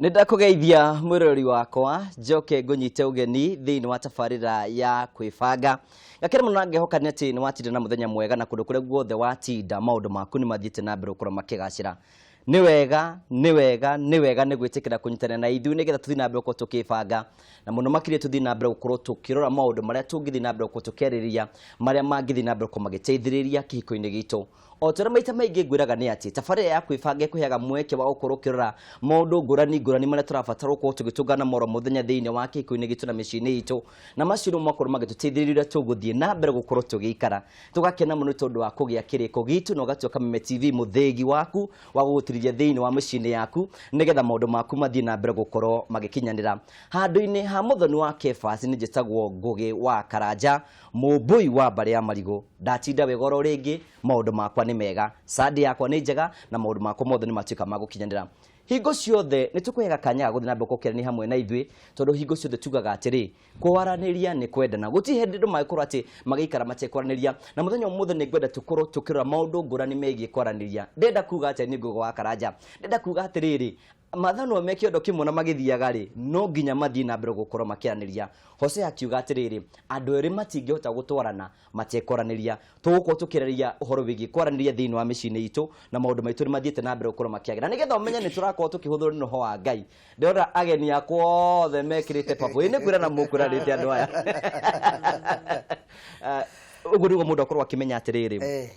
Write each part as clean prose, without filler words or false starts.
Nĩ ndakũgeithia mwĩroreri wakwa, njoke ngũnyite ũgeni thĩinĩ wa tabarĩra ya kwĩbanga. Gakena mũno na ngehoka nĩ atĩ nĩ watinda na mũthenya mwega na kũndũ kũrĩa guothe watinda maũndũ maku nĩ mathiĩte na mbere gũkorwo makĩgacĩra. Nĩ wega, nĩ wega, nĩ wega nĩ gwĩtĩkĩra kũnyitanĩra na ithuĩ nĩgetha tũthiĩ na mbere gũkorwo tũkĩbanga na mũno makĩria tũthiĩ na mbere gũkorwo tũkĩrora maũndũ marĩa tũngĩthiĩ na mbere gũkorwo tũkĩarĩrĩria marĩa mangĩthiĩ na mbere gũkorwo magĩteithĩrĩria kĩhiko-inĩ gitũ. O ta ũrĩa maita maingĩ ngwĩraga nĩ atĩ tabarĩra ya kwĩbanga ĩkũheaga mweke wa gũkorwo ũkĩrora maũndũ ngũrani ngũrani marĩa tũrabatara gũkorwo tũgĩtũngana namo oro mũthenya thĩinĩ wa kĩhiko-inĩ gitũ na mĩciĩ-inĩ itũ, na macio nĩmo makorwo magĩtũteithĩrĩria ũrĩa tũgũthiĩ na mbere gũkorwo tũgĩikara. Tũgakena mũno nĩ tondũ wa kũgĩa kĩrĩko gitũ na ũgatua Kameme TV mũthĩgi waku wa gũgũtirithia thĩinĩ wa mĩciĩ-inĩ yaku nĩgetha maũndũ maku mathiĩ na mbere gũkorwo magĩkinyanĩra. Handũ-inĩ ha Mũthoni wa Kefas nĩ njĩtagwo Ngũgĩ wa Karanja. Mũmbũi wa mbarĩ ya marigũ, ndatinda wega oro rĩngĩ, maũndũ makwa nĩ mega, Sunday yakwa nĩ njega na maũndũ makwa mothe nĩ matuĩka ma gũkinyanĩra. Hingo ciothe nĩ tũkũheaga kanya ga gũthiĩ na mbere gũkĩrania hamwe na ithuĩ, tondũ hingo ciothe tugaga atĩrĩ, kwaranĩria nĩ kwendana. Gũtirĩ hĩndĩ andũ mangĩkorwo atĩ magĩikara matekwaranĩria, na mũthenya wa ũmũthĩ nĩ ngwenda tũkorwo tũkĩrora maũndũ ngũrani megiĩ kwaranĩria. Ndĩrenda kuga atĩa niĩ Ngũgĩ wa Karanja? Ndĩrenda kuga atĩrĩrĩ, Mathanwa me kĩondo kĩmwe na magĩthiaga-rĩ, no nginya mathiĩ na mbere gũkorwo makĩaranĩria. Hosea akiuga atĩrĩrĩ, andũ erĩ matingĩhota gũtwarana matekwaranĩria. Tũgũkorwo tũkĩarĩrĩria ũhoro wĩgiĩ kwaranĩria thĩinĩ wa mĩciĩ-inĩ itũ, na maũndũ maitũ nĩ mathiĩte na mbere gũkorwo makĩagĩra. Nĩgetha ũmenye nĩ tũrakorwo tũkĩhũthĩrwo nĩ Roho wa Ngai, ndĩrona ageni akwa othe mekĩrĩte purple. Ĩ nĩ kwĩrana mũkwĩranĩte andũ aya. Ũguo nĩguo mũndũ akorwo akĩmenya atĩrĩrĩ,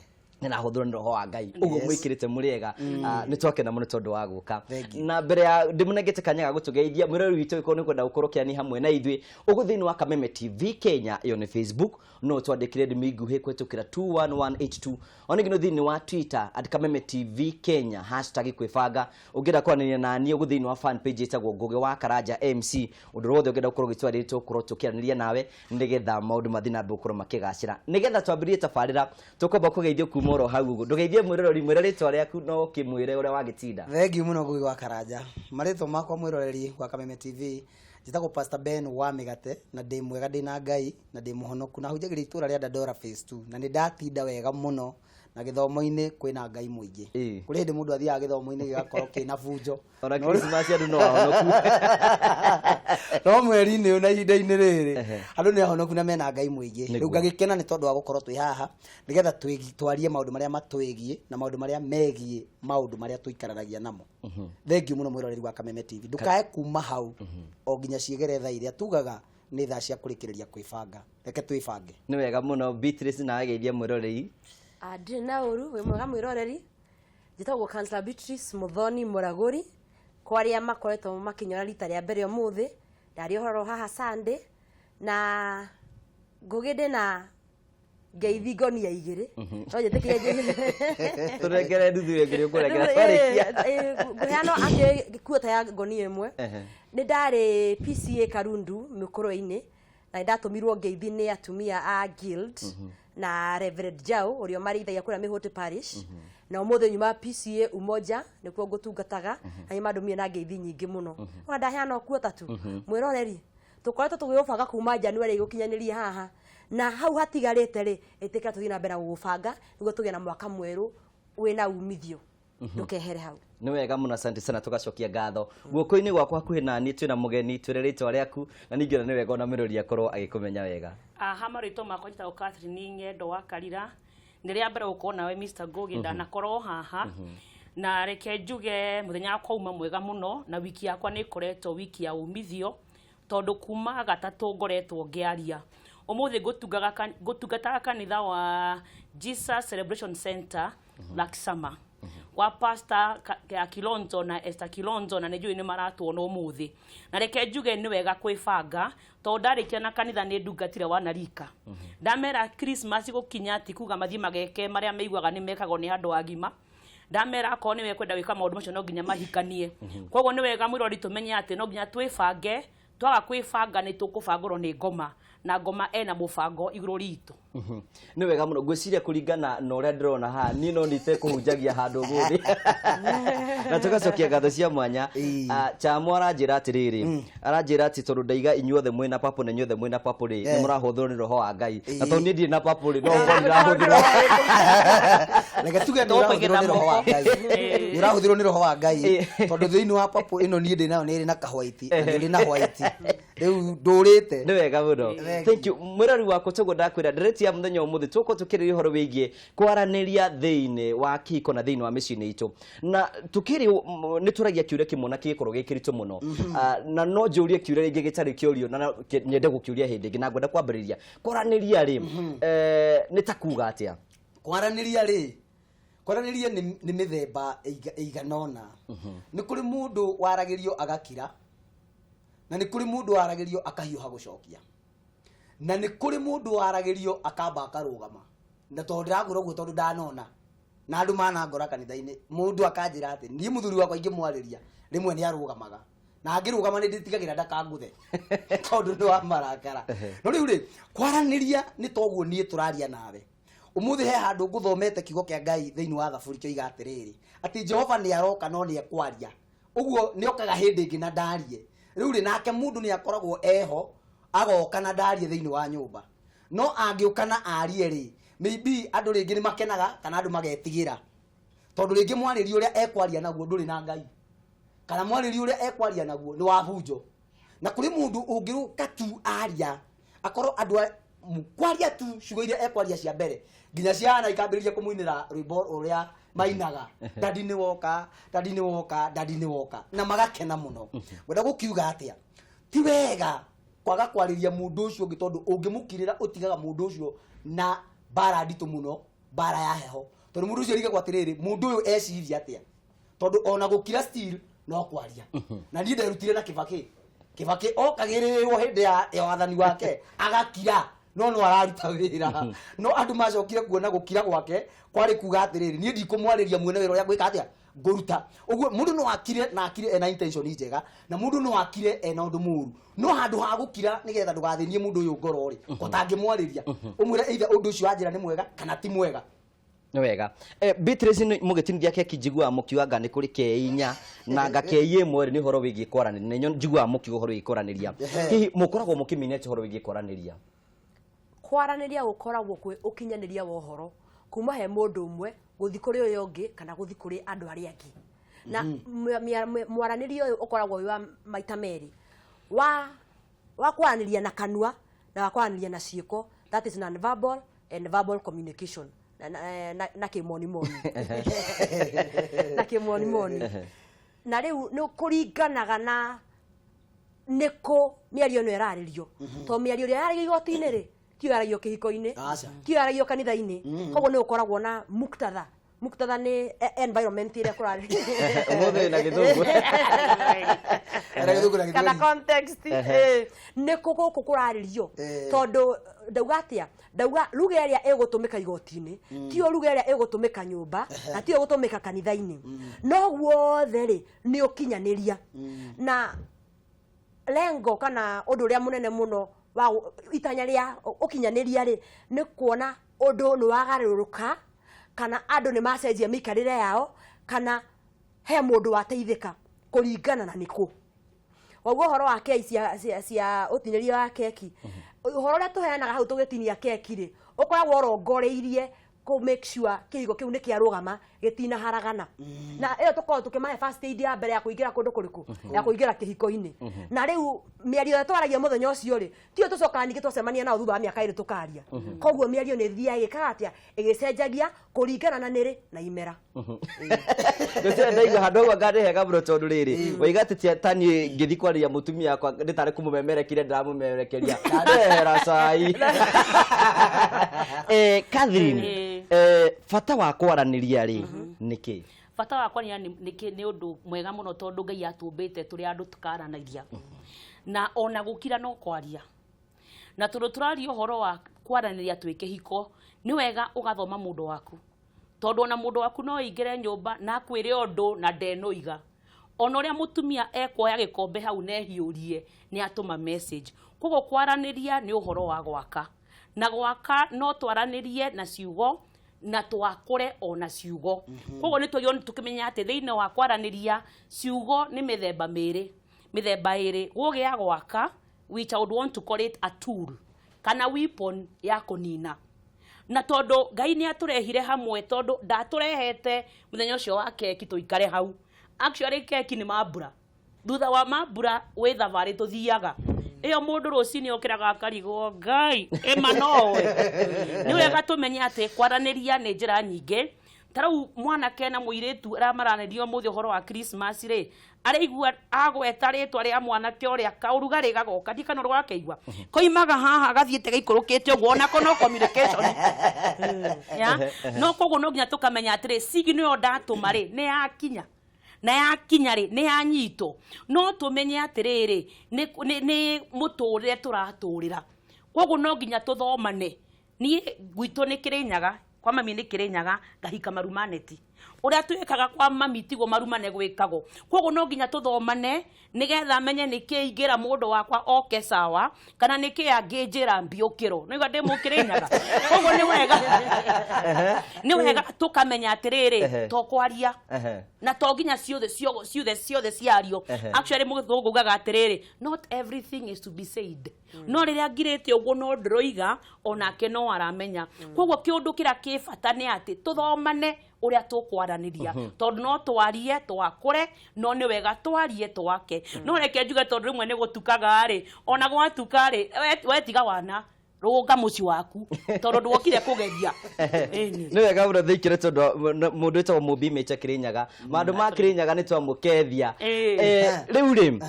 nĩrahũthĩrwo nĩ roho wa Ngai ũguo. Mwĩkĩrĩte mũrĩ ega. Ah, nĩ twakena mũno tondũ wa gũka. Thank you. Na mbere ya ndĩmũnengete kanya ga gũtũgeithia, mwĩroreri witũ, ĩkorwo nĩ kwenda gũkorwo kĩani hamwe na ithuĩ ũguo thĩinĩ wa Kameme TV Kenya, ĩyo nĩ Facebook, no twandĩkĩre ndĩmĩ nguhĩ kũhetũkĩra 21182. Ona ningĩ no thĩinĩ wa Twitter @KamemeTV Kenya, #kwĩbanga. Ũngĩenda kwaranĩria na niĩ ũguo thĩinĩ wa fan page ĩtagwo Ngũgĩ wa Karanja MC, ũndũ wothe ũngĩenda gũkorwo ũgĩtwarĩria, tũgũkorwo tũkĩaranĩria nawe nĩgetha maũndũ mathiĩ na mbere gũkorwo makĩgacĩra. Nĩgetha twambĩrĩrie tabarĩra, tũkwamba kũgeithio kuma oro hau ũguo. Ndũgeithie mwĩroreri, mwĩre rĩtwa rĩaku no ũkĩmwĩre ũrĩa wagĩtinda. Thengiũ mũno Ngũgĩ wa Karanja. Marĩtwa makwa, mwĩroreri wa Kameme TV, njĩtagwo Pastor Ben wa Mĩgate, na ndĩ mwega, ndĩ na Ngai na ndĩ mũhonoku, na hunjagĩria itũra rĩa Dandora Phase 2, na nĩ ndatinda wega mũno na gĩthomo-inĩ kwĩna Ngai mũingĩ. Kũrĩ hĩndĩ mũndũ athiaga gĩthomo-inĩ gĩgakorwo kĩna bunjo. Ona Christmas andũ no ahonoku. No mweri-inĩ ũyũ na ihinda-inĩ rĩrĩ andũ nĩ ahonoku na mena Ngai mũingĩ. Rĩu ngagĩkena nĩ tondũ wa gũkorwo twĩ haha nĩgetha twarie maũndũ marĩa matwĩgiĩ na maũndũ marĩa megiĩ maũndũ marĩa tũikaranagia namo. Thengiũ mũno mwĩroreri wa Kameme TV, ndũkae kuma hau o nginya ciĩgere thaa iria tugaga nĩ thaa cia kũrĩkĩrĩria kwĩbanga. Reke twĩbange. Nĩ wega mũno. Beatrice, nawe geithia mwĩroreri. Ah, ndirĩ na ũru. Wĩ mwega mwĩroreri? Njĩtagwo Councillor Beatrice Muthoni Mũragũri. Kwa arĩa makoretwo makĩnyona rita rĩa mbere ũmũthĩ, ndarĩ ũhoro haha Sunday na Ngũgĩ, ndĩna ngeithi ngonia igĩrĩ, no njĩtĩkĩrie. Tũnengere nuthu ĩyo ĩngĩ, ũkũrengera twarĩkia. Ngũheana angĩ kuota ya ngonia ĩmwe. Nĩ ndarĩ PCA Karundu mĩkũrũ-inĩ na nĩ ndatũmirwo ngeithi nĩ atumia a guild na Reverend Jau ũrĩa ũmarĩithagia kũrĩa Mĩhũtĩ Parish, na ũmũthĩ nyuma PCA Umoja nĩkuo ngũtungataga, na nĩ mandũmire na ngeithi nyingĩ mũno. Ona ndaheana o kuota tu. Mwĩroreri, tũkoretwo tũgĩgũbanga kuma January gũkinyanĩria haha, na hau hatigarĩte rĩ, ĩtĩkĩra tũthiĩ na mbere na gũgũbanga nĩguo tũgĩe na mwaka mwerũ wĩna umithio. Ndũkehere hau. Nĩ wega mũno, asante sana, tũgacokia ngatho. Guoko-inĩ gwakwa hakuhĩ na niĩ twĩna mũgeni, twĩre rĩtwa rĩaku na ningĩ ona nĩ wega ona mwĩrori akorwo agĩkũmenya wega. Aha, marĩtwa makwa njĩtagwo Catherine Ng'endo wa Karira. Nĩ rĩa mbere gũkorwo nawe, Mr. Ngugi, ndanakorwo haha. Na reke njuge mũthenya wakwa uma mwega mũno, na wiki yakwa nĩ ĩkoretwo wiki ya umithio, tondũ kuma gatatũ ngoretwo ngĩaria. Ũmũthĩ ngũtungataga kanitha wa Jesus Celebration Center Laksama kwa Pastor ya Kilonzo na Esther Kilonzo, na nĩ njũĩ nĩ maratuona ũmũthĩ. Na reke njuge nĩ wega kwĩbanga, tondũ ndarĩkia na kanitha nĩ ndungatire wanarika, ndamera Christmas gũkinya ti kuga mathiĩ mageke marĩa maiguaga nĩ mekagwo nĩ andũ agima. Ndamera akorwo nĩ wekwenda gwĩka maũndũ macio, no nginya mahikanie. Koguo nĩ wega, mwĩrori, tũmenye atĩ no nginya twĩbange. Twaga kwĩbanga nĩ tũkũbangũrwo nĩ ngoma. Na ngoma ena mũbango igũrũ ritũ. Nĩ wega mũno. Ngwĩciria kũringana na ũrĩa ndĩrona haha, niĩ no nite kũhunjagia handũ ũmũthĩ na tũgacokia ngatho cia mwanya. Ah, Chamo aranjĩra atĩrĩrĩ, aranjĩra atĩ tondũ ndaiga inyuothe mwĩna papo na inyuothe mwĩna papo rĩ, nĩ mũrahũthĩrwo nĩ roho wa Ngai, na tondũ niĩ ndirĩ na papo rĩ, no ũkorwo ndĩrahũthĩrwo. Reke tuge nĩ ũrahũthĩrwo nĩ roho wa Ngai, nĩ ũrahũthĩrwo nĩ roho wa Ngai, tondũ thĩinĩ wa papo ĩno niĩ ndĩ nayo nĩ ĩrĩ na kahwaiti, na nĩ ĩrĩ na white, rĩu ndũrĩte. Nĩ wega mũno. Thank Thank you. Mwĩrori wakwa, toguo ndakwĩra, ndereti ya mũthenya wa ũmũthĩ tũkorwo tũkĩrĩria ũhoro wĩgiĩ kwaranĩria thĩinĩ wa kĩhiko na thĩinĩ wa mĩciĩ-inĩ itũ, na tũkĩrĩ nĩ tũragia kĩũria kĩmwe na kĩgĩkorwo gĩ kĩritũ mũno. Ah, na no njũrie kĩũria rĩngĩ gĩtarĩ kĩũrio na nyende gũkĩũria hĩndĩ ĩngĩ, na ngwenda kwambĩrĩria kwaranĩria rĩ, nĩ ta kuga atĩa? Kwaranĩria rĩ, kwaranĩria nĩ mĩthemba ĩigana ũna. Nĩ kũrĩ mũndũ waragĩrio agakira, na nĩ kũrĩ mũndũ waragĩrio akahiũha gũcokia, na nĩ kũrĩ mũndũ waragĩrio akamba akarũgama. Na tondũ ndĩrakwĩra ũguo tondũ ndanona na andũ manangora kanitha-inĩ, mũndũ akanjĩra atĩ niĩ mũthuri wakwa ingĩmwarĩria rĩmwe nĩ arũgamaga, na angĩrũgama nĩ ndĩtigagĩra ndakangũthe tondũ nĩ wa marakara. No rĩu rĩ, kwaranĩria nĩ toguo niĩ tũraria nawe ũmũthĩ. He handũ ngũthomete kiugo kĩa Ngai thĩinĩ wa Thaburi kĩoiga atĩrĩrĩ, atĩ Jehova nĩ aroka no nĩ ekwaria. Ũguo nĩ okaga hĩndĩ ĩngĩ na ndarie. Rĩu rĩ, nake mũndũ nĩ akoragwo eho agoka na ndarie thĩinĩ wa nyũmba, no angĩũka na arie rĩ, maybe andũ rĩngĩ nĩ makenaga kana andũ magetigĩra, tondũ rĩngĩ mwarĩrie ũrĩa ekwaria naguo ndũrĩ na Ngai, kana mwarĩrie ũrĩa ekwaria naguo nĩ wa bunjo. Na kũrĩ mũndũ ũngĩũka tu aria, akorwo andũ kwaria tu ciugo iria ekwaria cia mbere, nginya ciana ikambĩrĩria kũmũinĩra rwĩmbo rũrĩa mainaga, "Daddy nĩ woka, daddy nĩ woka, daddy nĩ woka," na magakena mũno. Ngwenda gũkiuga atĩa? Ti wega kwaga kwarĩria mũndũ ũcio ũngĩ, tondũ ũngĩmũkirĩra ũtigaga mũndũ ũcio na mbara nditũ mũno, mbara ya heho, tondũ mũndũ ũcio arigagwo atĩrĩrĩ, mũndũ ũyũ eciria atĩa? Tondũ ona gũkira still no kwaria. Na niĩ nderutire na Kĩbakĩ. Kĩbakĩ okagĩrĩrwo hĩndĩ ya wathani wake agakira, no araruta wĩra, no andũ macokire kuona gũkira gwake kwarĩ kuga atĩrĩrĩ, niĩ ndikũmwarĩria muone wĩra ũrĩa ngwĩka atĩa ngũruta. Ũguo mũndũ no akire na akire ena intention njega, na mũndũ no akire ena ũndũ mũru. No handũ ha gũkira nĩgetha ndũgathĩnie mũndũ ũyũ ngoro rĩ, ũtangĩmwarĩria ũmwĩre either ũndũ ũcio wanjĩra nĩ mwega kana ti mwega. Nĩ wega. Beatrice, nĩ mũgĩtinithia keki, njiguaga mũkiuga anga nĩ kũrĩ kei inya na anga kei ĩmwe rĩ, nĩ ũhoro wĩgiĩ kwaranĩria. Nĩ njiguaga mũkiuga ũhoro wĩgiĩ kwaranĩria. Hihi mũkoragwo mũkĩmenya atĩa ũhoro wĩgiĩ kwaranĩria? Kwaranĩria gũkoragwo kwĩ ũkinyanĩria wa ũhoro kuma he mũndũ ũmwe gũthiĩ kũrĩ ũyũ ũngĩ kana gũthiĩ kũrĩ andũ arĩa angĩ. Na mwaranĩrie ũyũ ũkoragwo wĩ wa maita merĩ, wa kwaranĩria na kanua na wa kwaranĩria na ciĩko, that is non-verbal and verbal communication, na kĩmonimoni, na kĩmonimoni. Na rĩu nĩ kũringanaga na nĩkũ mĩario ĩno ĩrarĩrio, tondũ mĩario ĩrĩa yaragio igoti-inĩ rĩ, tiyo yaragio kĩhiko-inĩ, Aca. tiyo yaragio kanitha-inĩ. Koguo nĩ ũkoragwo na muktadha. Muktadha nĩ environment ĩrĩa kũrarĩrio. Ũmũthĩ na gĩthũngũ. Ena gĩthũngũ na kana gĩthweri. Context, nĩ kũ gũkũ kũrarĩrio? Tondũ ndauga atĩa? Ndauga ruga ĩrĩa ĩgũtũmĩka igoti-inĩ tiyo ruga ĩrĩa ĩgũtũmĩka nyũmba, na tiyo ĩgũtũmĩka kanitha-inĩ. No guothe rĩ, nĩ ũkinyanĩria na lengo kana ũndũ ũrĩa mũnene mũno wa itanya rĩa ũkinyanĩria rĩ, nĩ kuona ũndũ nĩ wagarũrũka, kana andũ nĩ macenjia mĩikarĩre yao, kana he mũndũ wateithĩka, kũringana na nĩkũ. Koguo ũhoro wa kei cia ũtinĩria wa keki, ũhoro ũrĩa tũheanaga hau tũgĩtinia keki rĩ, ũkoragwo ũrongoreirie kũ make sure kĩhigo kĩu nĩ kĩarũgama, gĩtinaharagana. Na ĩyo tũkoragwo tũkĩmahe first aid ya mbere ya kũingĩra kũndũ kũrĩkũ, ya kũingĩra kĩhiko-inĩ. Na rĩu mĩario ĩrĩa twaragia mũthenya ũcio rĩ, tiyo tũcokaga ningĩ twacemania nao thutha wa mĩaka 2 tũkaria. Koguo mĩario nĩ ĩthiaga ĩgĩkaga atĩa, ĩgĩcenjagia kũringana na nĩrĩ na imera. Ngwĩciria ndaigua handũ hau anga nĩ hega mũno, tondũ rĩrĩ waiga atĩ ti ta niĩ ngĩthiĩ kwarĩria mũtumia wakwa nĩ tarĩ kũmũmemerekeria ndĩramũmemerekeria ndehera cai. Catherine, bata wa kwaranĩria rĩ, nĩ kĩ? Bata wa kwaria nĩ ũndũ mwega mũno, tondũ Ngai atũmbĩte tũrĩ andũ tũkaranagia, na ona gũkira no kwaria. Na tondũ tũraria ũhoro wa kwaranĩria twĩ kĩhiko, nĩ wega ũgathoma mũndũ waku, tondũ ona mũndũ waku no aingĩre nyũmba na akwĩre ũndũ na ndenoiga. Ona ũrĩa mũtumia ekuoya gĩkombe hau na ehiũrie, nĩ atũma message. Koguo kwaranĩria nĩ ũhoro wa gwaka, na gwaka no twaranĩrie na ciugo na twakũre ona ciugo. Koguo nĩ twagĩrĩirwo nĩ tũkĩmenya atĩ thĩinĩ wa kwaranĩria, ciugo nĩ mĩthemba mĩrĩ, mĩthemba ĩrĩ. Gũgĩa gwaka, which I would want to call it a tool kana weapon ya kũnina. Na tondũ Ngai nĩ atũrehire hamwe, tondũ ndatũrehete mũthenya ũcio wa keki tũikare hau. Actually keki nĩ mambura, thutha wa mambura wĩ thabarĩ tũthiaga ĩyo. Mũndũ rũcinĩ okĩraga akarigwo Ngai ĩma nowe. Nĩ wega tũmenye atĩ kwaranĩria nĩ njĩra nyingĩ. Ta rĩu mwanake na mũirĩtu arĩa maranĩria ũmũthĩ ũhoro wa Christmas rĩ, araigua agweta rĩtwa rĩa mwanake ũrĩa, kaũrugarĩ gagoka. Ndikana ũrĩa wakeigua koimaga haha gathiĩte gaikũrũkĩte ũguo, onako no communication ya no. Koguo no nginya tũkamenya atĩrĩ, signal ĩyo ndatũma rĩ, nĩ yakinya, na yakinya rĩ, nĩ yanyitwo. No tũmenye atĩrĩrĩ, nĩ mũtũrĩre tũratũrĩra, koguo no nginya tũthomane. Niĩ gwitũ nĩ Kĩrĩnyaga, kwa mami nĩ Kĩrĩnyaga, ngahika Marumaneti. Ũrĩa twĩkaga kwa mami tiguo Marumane gwĩkagwo. Koguo no nginya tũthomane nĩgetha menye nĩkĩ ingĩra mũndũ wakwa oke sawa, kana nĩkĩ angĩnjĩra mbiũkĩrwo nĩigua ndĩ Mũkĩrĩnyaga. Koguo nĩ wega tũkamenya atĩrĩrĩ, to kwaria na to nginya ciothe ciothe ciothe ciario. Actually mũgĩthũngũ ugaga atĩrĩrĩ, "Not everything is to be said." No rĩrĩa ngirĩte ũguo no ndĩroiga, onake no aramenya. Koguo kĩũndũ kĩrĩa kĩ bata nĩ atĩ tũthomane ũrĩa tũkwaranĩria, tondũ no twarie twakũre, no nĩ wega twarie twake. No reke njuge, tondũ rĩmwe nĩ gũtukaga rĩ, ona gwatuka rĩ, we tiga wana rũnga mũciĩ waku, tondũ ndwokire kũgeria. Ĩni. Nĩ wega mũno thĩikĩre, tondũ mũndũ wĩtagwo Mũmbi Mĩche Kĩrĩnyaga, maũndũ ma Kĩrĩnyaga nĩ twamũkethia. Rĩu rĩ,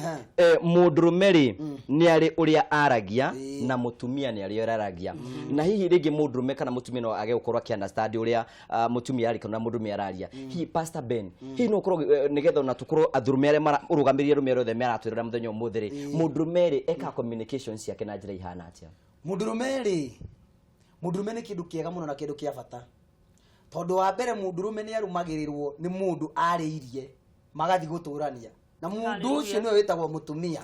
mũndũrũme rĩ, nĩ arĩ ũrĩa aragia, na mũtumia nĩ arĩ ũrĩa aragia. Na hihi rĩngĩ mũndũrũme kana mũtumia no age gũkorwo akĩ understand ũrĩa mũtumia ari kana mũndũrũme araria. Hihi Pastor Ben, hihi no ũkorwo nĩgetha ona tũkorwo athũrũme arĩa ũrũgamĩrĩire arũme arĩa othe maratwĩrora mũthenya ũmũthĩ rĩ, mũndũrũme rĩ, ekaga communication ciake na njĩra ihana atĩa? Mũndũrũme rĩ, mũndũrũme nĩ kĩndũ kĩega mũno na kĩndũ kĩa bata, tondũ wa mbere mũndũrũme nĩ arũmagĩrĩrwo nĩ mũndũ arĩirie magathiĩ gũtũrania na mũndũ ũcio, nĩwe wĩtagwo mũtumia.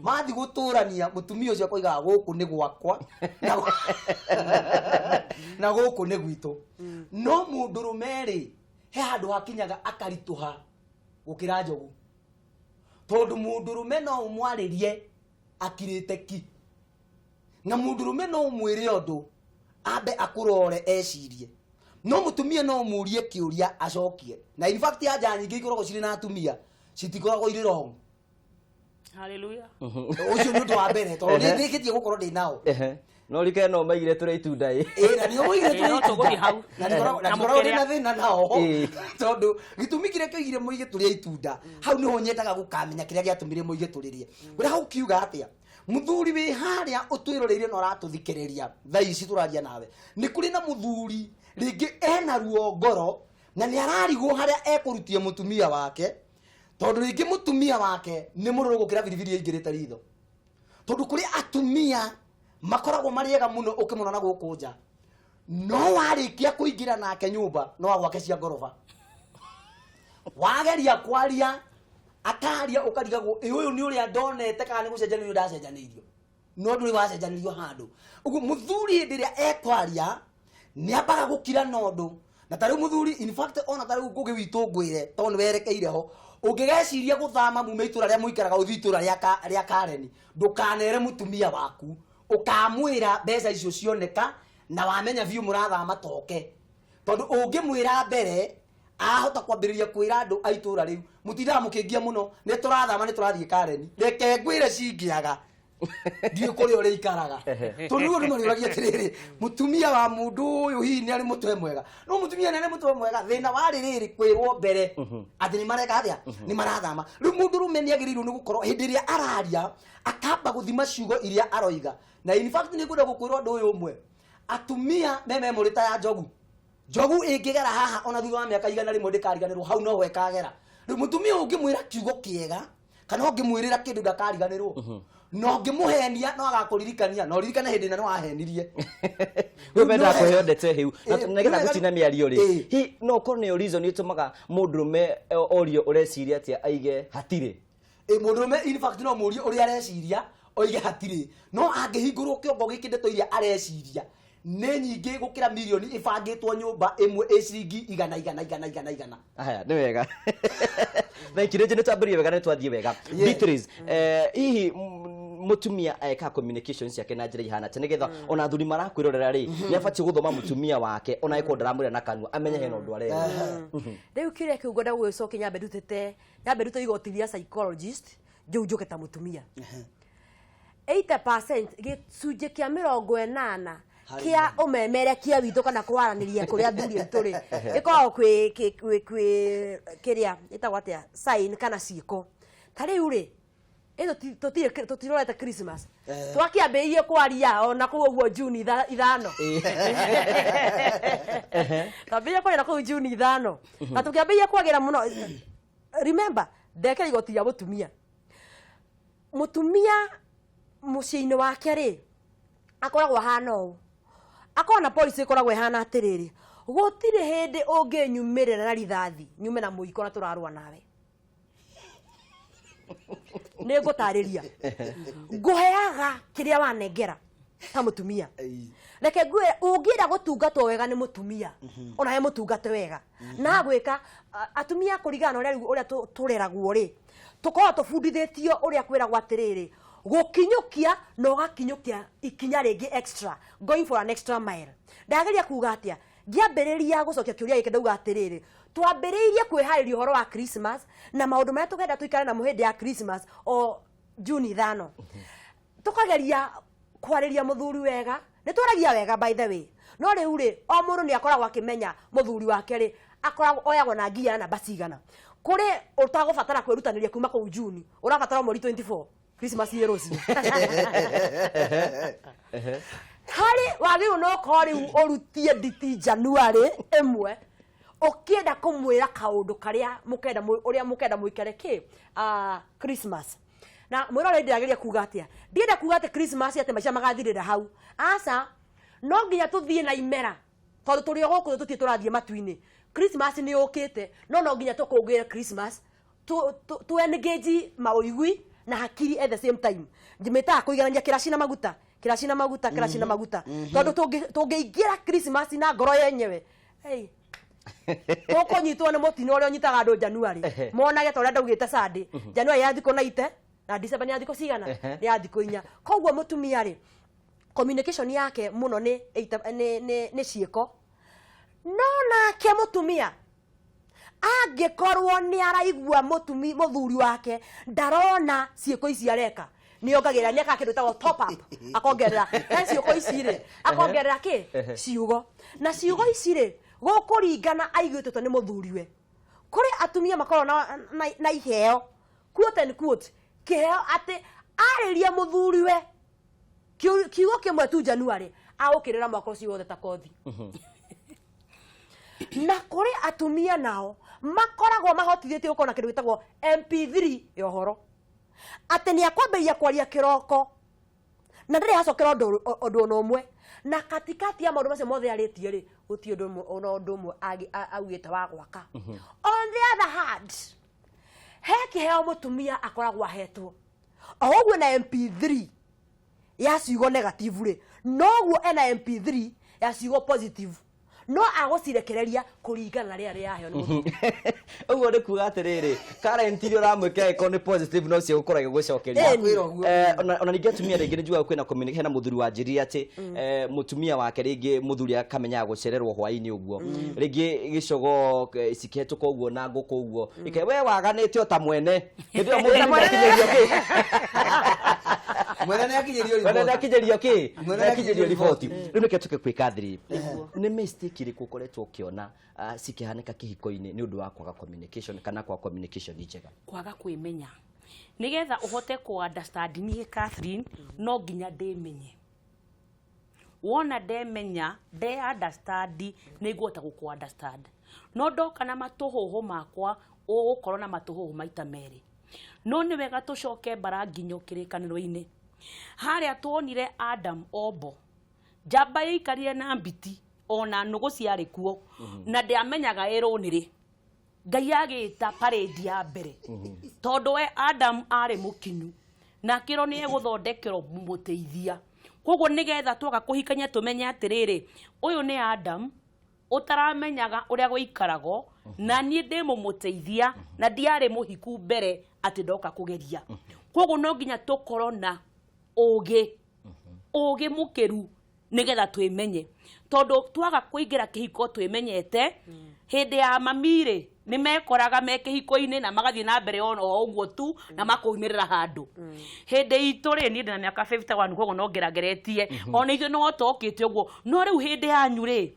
Mathiĩ gũtũrania, mũtumia ũcio akoigaga gũkũ nĩ gwakwa na gũkũ nĩ gwitũ. No mũndũrũme rĩ, he handũ hakinyaga akaritũha gũkĩra njogu, tondũ mũndũrũme no ũmwarĩrie akirĩte ki, na mũndũrũme no ũmwĩre ũndũ ambe akũrore ecirie, no mũtumia no ũmũrie kĩũria acokie. Na in fact anja nyingĩ ikoragwo cirĩ na atumia citikoragwo irĩ wrong. Hallelujah. Ũcio nĩ ũndũ wa mbere, tondũ nĩ ndĩkĩtie gũkorwo ndĩ nao. No rike no maigire tũrĩ itunda ĩ. Ĩ, na nĩo moigire Ĩ, no tũrĩ tũgũthiĩ hau. Na Na ndikoragwo ndĩ mũkĩrĩa. na thĩna nao, tondũ gĩtũmi kĩrĩa kĩoigire moige tũrĩ itunda, hau nĩho nyendaga gũkamenya kĩrĩa gĩatũmire moige tũrĩrĩe. Ũrĩa gũkiuga atĩa, mũthuri wĩ harĩa ũtwĩroreire na ũratũthikĩrĩria thaa ici tũraria nawe, nĩ kũrĩ na mũthuri rĩngĩ ena ruo ngoro na nĩ ararigwo harĩa ekũrutia mũtumia wake, tondũ rĩngĩ mũtumia wake nĩ mũrũrũ gũkĩra biribiri ĩingĩrĩte ritho. Tondũ kũrĩ atumia makoragwo marĩ ega mũno ũkĩmona na gũkũ nja, no warĩkia kũingĩra nake nyũmba no agwake cia ngoroba. Wageria kwaria akaria, ũkarigagwo ĩ ũyũ nĩ ũrĩa ndonete kana nĩ gũcenjanĩrio ndacenjanĩirio, no ndũrĩ wacenjanĩrio handũ. Ũguo mũthuri hĩndĩ ĩrĩa ekwaria nĩ ambaga gũkira na ũndũ. Na ta rĩu mũthuri, in fact ona ta rĩu ngũgĩ witũ ngwĩre, tondũ nĩ werekeire ho, ũngĩgeciria gũthama mume itũra rĩa mũikaraga ũthiĩ itũra rĩa Kareni, ndũkanere mũtumia waku. Ũkamwĩra mbeca icio cioneka na wamenya biũ mũrathama toke, tondũ ũngĩmwĩra mbere ahota kwambĩrĩria kwĩra andũ a itũra rĩu, "Mũtindaga mũkĩngia mũno, nĩ tũrathama, nĩ tũrathiĩ Kareni." Reke ngwĩre, cingĩaga ndiũĩ kũrĩa ũrĩikaraga, tondũ rĩu andũ marĩũragia atĩrĩrĩ, mũtumia wa mũndũ ũyũ hihi nĩ arĩ mũtwe mwega? No mũtumia nĩ arĩ mũtwe mwega. Thĩna warĩ rĩrĩ, kwĩrwo mbere atĩ nĩ mareka atĩa, nĩ marathama. Rĩu mũndũrũme nĩ agĩrĩirwo nĩ gũkorwo hĩndĩ ĩrĩa araria akamba gũthima ciugo iria aroiga. Na in fact nĩ ngwenda gũkwĩra ũndũ ũyũ ũmwe, atumia me memory ta ya njogu. Njogu ĩngĩgera haha, ona thutha wa mĩaka 100 ndĩkariganĩrwo hau noho ĩkagera. Rĩu mũtumia ũngĩmwĩra kiugo kĩega Kana ũngĩmwĩrĩra kĩndũ ndakariganĩrwo, na ũngĩmũhenia no agakũririkania, na ũririkane hĩndĩ ĩna nĩ wahenirie. We mendaga kũheo ndeto hĩu na nĩgetha gũtina mĩario rĩ, hi no ũkorwo nĩyo reason ĩtũmaga mũndũrũme orio ũreciria atĩa aige hatirĩ. Mũndũrũme in fact no mũrie ũrĩa areciria oige hatirĩ, no angĩhingũrwo kĩongo gĩkĩ, ndeto iria areciria nĩ nyingĩ gũkĩra mirioni ĩbangĩtwo nyũmba ĩmwe ĩ ciringi igana igana igana igana igana. Haya, nĩ wega, thank you. Rĩngĩ nĩ twambĩrĩrie wega na nĩ twathiĩ wega. Beatrice, hihi mũtumia eka communication ciake na njĩra ihana atĩa nĩgetha ona athuri marakwĩrorera rĩ, nĩ abatiĩ gũthoma mũtumia wake, ona angĩkorwo ndaramwĩra na kanua, amenye hena ũndũ arera? Rĩu kĩrĩa kĩu ngwenda gũgĩcokia, nyambe ndutĩte, nyambe ndute igoti rĩa psychologist njũu njũke ta mũtumia. 80%, gĩcunjĩ kĩa 80 Harĩ kĩa ũmemerekia witũ kana kwaranĩria kũrĩa athuri aitũ rĩ, ĩkoragwo kwĩ kĩrĩa ĩtagwo atĩa, sign kana ciĩko. Ta rĩu rĩ, ĩ tũtirĩ tũtirorete Christmas, twakĩambĩrĩirie kwaria ona kũu ũguo Juni 5, twambĩrĩirie kwaria na kũu Juni 5 na tũkĩambĩrĩria kwagĩra mũno. Remember, ndekĩra igoti rĩa mũtumia. Mũtumia mũciĩ-inĩ wake rĩ, akoragwo ahana ũũ, akoragwo na policy ĩkoragwo ĩhana atĩrĩrĩ, gũtirĩ hĩndĩ ũngĩnyumĩrĩra na rithathi nyume na mũiko na tũrarũa nawe. Nĩ ngũtarĩria, ngũheaga kĩrĩa wanengera ta mũtumia. Reke ngwĩre, ũngĩenda gũtungatwo wega nĩ mũtumia, ona he mũtungate wega na gwĩka atumia kũringana na ũrĩa rĩu ũrĩa tũreragwo rĩ, tũkoragwo tũbundithĩtio ũrĩa kwĩragwo atĩrĩrĩ, gũkinyũkia na ũgakinyũkia ikinya rĩngĩ extra, going for an extra mile. Ndageria kuga atĩa? Ngĩambĩrĩria gũcokia kĩũria gĩkĩ, ndauga atĩrĩrĩ, twambĩrĩirie kwĩharĩria ũhoro wa Christmas na maũndũ marĩa tũkenda tũikare namo hĩndĩ ya Christmas o Juni 5, tukageria kwarĩria mũthuri wega. Nĩ twaragia wega, by the way, no rĩu rĩ, o mũndũ nĩ akoragwo akĩmenya mũthuri wake rĩ, akoragwo oyagwo na ngiya namba cigana. Kũrĩ ũtagũbatara kwĩrutanĩria kuma kũu Juni, ũrabatara mweri 24, Christmas ĩ rũciũ. Harĩ wagĩrĩirwo no ũkorwo rĩu ũrutie nditi January 1 ũkĩenda kũmwĩra kaũndũ karĩa mũkenda ũrĩa mũkenda mũikare kĩ Christmas. Na mwĩrore, ndĩrageria kuga atĩa? Ndienda kuga atĩ Christmas atĩ maica magathirĩra hau, aca. No nginya tũthiĩ na imera tondũ tũrĩ o gũkũ, tũtirĩ tũrathiĩ matu-inĩ. Christmas nĩ yũkĩte, no no nginya tũkũngũĩre Christmas, tu engage maũigui na hakiri at the same time. Njimĩtaga kũiganania kĩraci na maguta, kĩraci na maguta, kĩraci na maguta, tondũ tũngĩingĩra Christmas na ngoro yenyewe, hey, tũkũnyitwo nĩ mũtino ũrĩa ũnyitaga andũ January, monage ta ũrĩa ndaugĩte Sunday. January ya thikũ 90 na December nĩ ya thikũ cigana? Nĩ ya thikũ 4. Koguo mũtumia rĩ, communication yake mũno nĩ nĩ ciĩko. No nake mũtumia angĩkorwo nĩ araigua mũthuri wake ndarona ciĩko ici areka, nĩ ongagĩrĩra, nĩ ekaga kĩndũ gĩtagwo top up, akongerera he ciĩko ici rĩ, akongerera kĩ ciugo, na ciugo ici rĩ, gũkũringana aiguĩtwo nĩ mũthuriwe. Kũrĩ atumia makoragwo na iheo, quote and quote, kĩheo atĩ arĩria mũthuriwe kiugo kĩmwe tu January, agũkĩrĩra mwaka ũcio wothe ta kothi. Na kũrĩ atumia nao makoragwo mahotithĩtio gũkorwo na kĩndũ gĩtagwo MP3 ya ũhoro, atĩ nĩ akwambĩrĩria kwaria kĩroko na ndarĩ acokera ũndũ ona ũmwe, na katikati ya maũndũ macio mothe arĩtie rĩ, gũtirĩ ũndũ ũmwe ona ũndũ ũmwe augĩte wa gwaka. On the other hand, he kĩheo mũtumia akoragwo ahetwo o ũguo na MP3 ya ciugo negative rĩ, noguo ena MP3 ya ciugo positive, no agũcirekereria kũringana na rĩera rĩraheo nĩ mũthuri. Ũguo nĩ kuga atĩrĩrĩ, current iria ũramwĩkĩra ĩkorwo nĩ positive, no cio gũkorwo ĩgĩgũcokeria. Kwĩra ũguo. Ona ningĩ atumia rĩngĩ nĩ njugaga kwĩna hena mũthuri wanjĩrire atĩ mũtumia wake rĩngĩ mũthuri akamenyaga gũcererwo hwaĩ-inĩ ũguo, rĩngĩ gĩcogo cikĩhetũka ũguo na ngũkũ ũguo ike we waganĩte o ta mwene hĩndĩ ĩyo mũthuri nĩakinyĩrio kĩ? Mwene nĩ akinyĩrio Mwene riboti. nĩakinyĩrio kĩ? Mwene nĩakinyĩrio nĩakinyĩrio riboti. Rĩu nĩkĩo tũke kwĩka thiri, nĩ mistake ĩrĩkũ ũkoretwo ũkĩona cikĩhanĩka kĩhiko-inĩ nĩ ũndũ wa kwaga communication kana kwaga communication njega? Kwaga kwĩmenya. Nĩgetha ũhote kũ understand niĩ Catherine, no nginya ndĩmenye. Wona ndemenya, nde understand, nĩ ngũhota gũkũ understand. No ndoka na matũhũhũ makwa, ũgũkorwo na matũhũhũ maita merĩ. No nĩ wega tũcoke mbara nginyo kĩrĩkanĩro-inĩ harĩa tuonire Adam ombo njamba yaikarire na mbiti ona nũgũ ciarĩ kuo na ndĩamenyaga ĩrwo nĩ rĩ. Ngai agĩta parade ya mbere tondũ we Adam arĩ mũkinyu na akĩrwo nĩ egũthondekerwo mũteithia. Koguo nĩgetha twoka kũhikania tũmenye atĩrĩrĩ, ũyũ nĩ Adam ũtaramenyaga ũrĩa gũikaragwo na niĩ ndĩ mũmũteithia na ndiarĩ mũhiku mbere atĩ ndoka kũgeria. Koguo no nginya tũkorwo na ũgĩ, ũgĩ mũkĩru nĩgetha twĩmenye, tondũ twaga kũingĩra kĩhiko twĩmenyete, hĩndĩ ya mami rĩ nĩ mekoraga me kĩhiko-inĩ na magathiĩ na mbere ono o ũguo tu na makoimĩrĩra handũ. Hĩndĩ itũ rĩ, niĩ ndĩna mĩaka 51, koguo no ngerageretie ona ithuĩ no tokĩte ũguo, no rĩu hĩndĩ yanyu rĩ,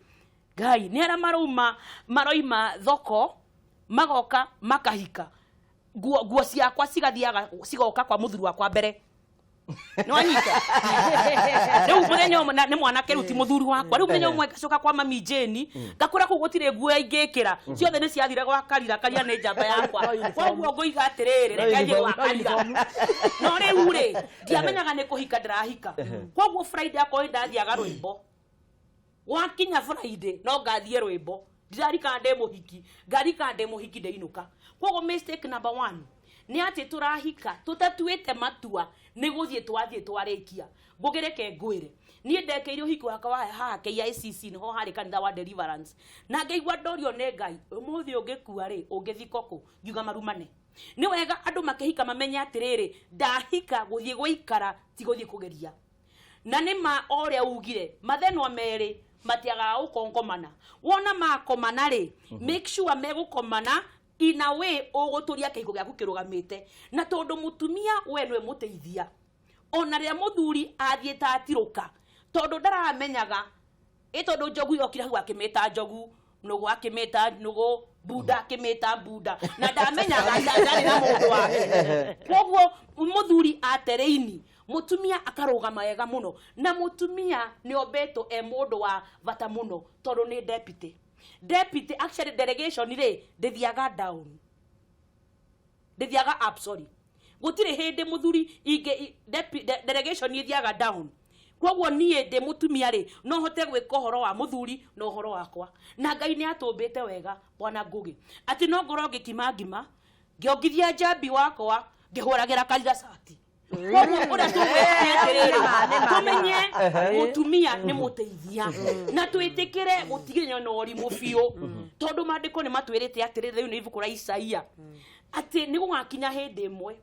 Ngai nĩ arĩa maroima thoko magoka makahika, nguo ciakwa cigathiaga cigoka kwa mũthuri wakwa mbere. Nĩwanyita? Rĩu mũthenya ũmwe nĩ mwanake rĩu ti mũthuri wakwa, rĩu mũthenya ũmwe ngacoka kwa mami Jane ngakora kũu gũtirĩ nguo ingĩkĩra, ciothe nĩ ciathire gwa Karira. Karira nĩ njamba yakwa, koguo ngũiga atĩrĩrĩ, reke thiĩ gwa Karira. No rĩu rĩ, ndiamenyaga nĩ kũhika ndĩrahika, koguo Friday akorwo nĩ ndathiaga rwĩmbo, gwakinya Friday no ngathiĩ rwĩmbo, ndirarikana ndĩ mũhiki, ngarikana ndĩ mũhiki ndĩinũka. Koguo mistake number one nĩ atĩ tũrahika tũtatuĩte matua, nĩ gũthiĩ twathiĩ twarĩkia. Ngũgĩreke ngwĩre, niĩ ndekĩire ũhiki wakwa wa haha KICC, nĩho harĩ kanitha wa Deliverance, na ngĩigua ndorio nĩ Ngai, ũmũthĩ ũngĩkua rĩ ũngĩthikwo kũ? Ngiuga marumane. Nĩ wega andũ makĩhika mamenye atĩrĩrĩ, ndahika gũthiĩ gũikara, ti gũthiĩ kũgeria. Na nĩ ma o ũrĩa ugire, mathenwa merĩ matiagaga gũkongomana. Wona makomana rĩ, make sure megũkomana in a way ũgũtũria kĩhiko gĩaku kĩrũgamĩte. Na tondũ mũtumia we nĩwe mũteithia, ona rĩrĩa mũthuri athiĩte atirũka, tondũ ndaramenyaga ĩ, tondũ njogu yokire hau akĩmĩta njogu, nũgũ akĩmĩta nũgũ, bunda akĩmĩta bunda, na ndamenyaga ndarĩ na mũndũ wake. Koguo mũthuri atereini, mũtumia akarũgama wega mũno. Na mũtumia nĩ ombĩtwo e mũndũ wa bata mũno, tondũ nĩ deputy. Deputy actually delegation rĩ ndĩthiaga down, ndĩthiaga up, sorry. Gũtirĩ hĩndĩ mũthuri ingĩ delegation ĩthiaga down. Koguo niĩ ndĩ mũtumia rĩ, no hote gwĩka ũhoro wa mũthuri na ũhoro wakwa. Na Ngai nĩ atũmbĩte wega, bwana Ngugi, atĩ no ngorwo ngĩkima ngima ngĩongithia njambi wakwa ngĩhũragĩra Karira cati. Koguo ũrĩa tũgwĩka nĩ atĩrĩrĩ, tũmenye mũtumia nĩ mũteithia na twĩtĩkĩre gũtigĩrĩra na ũrimũ biũ, tondũ maandĩko nĩ matwĩrĩte atĩrĩrĩ, rĩu nĩ ibuku rĩa Isaia, atĩ nĩ gũgakinya hĩndĩ ĩmwe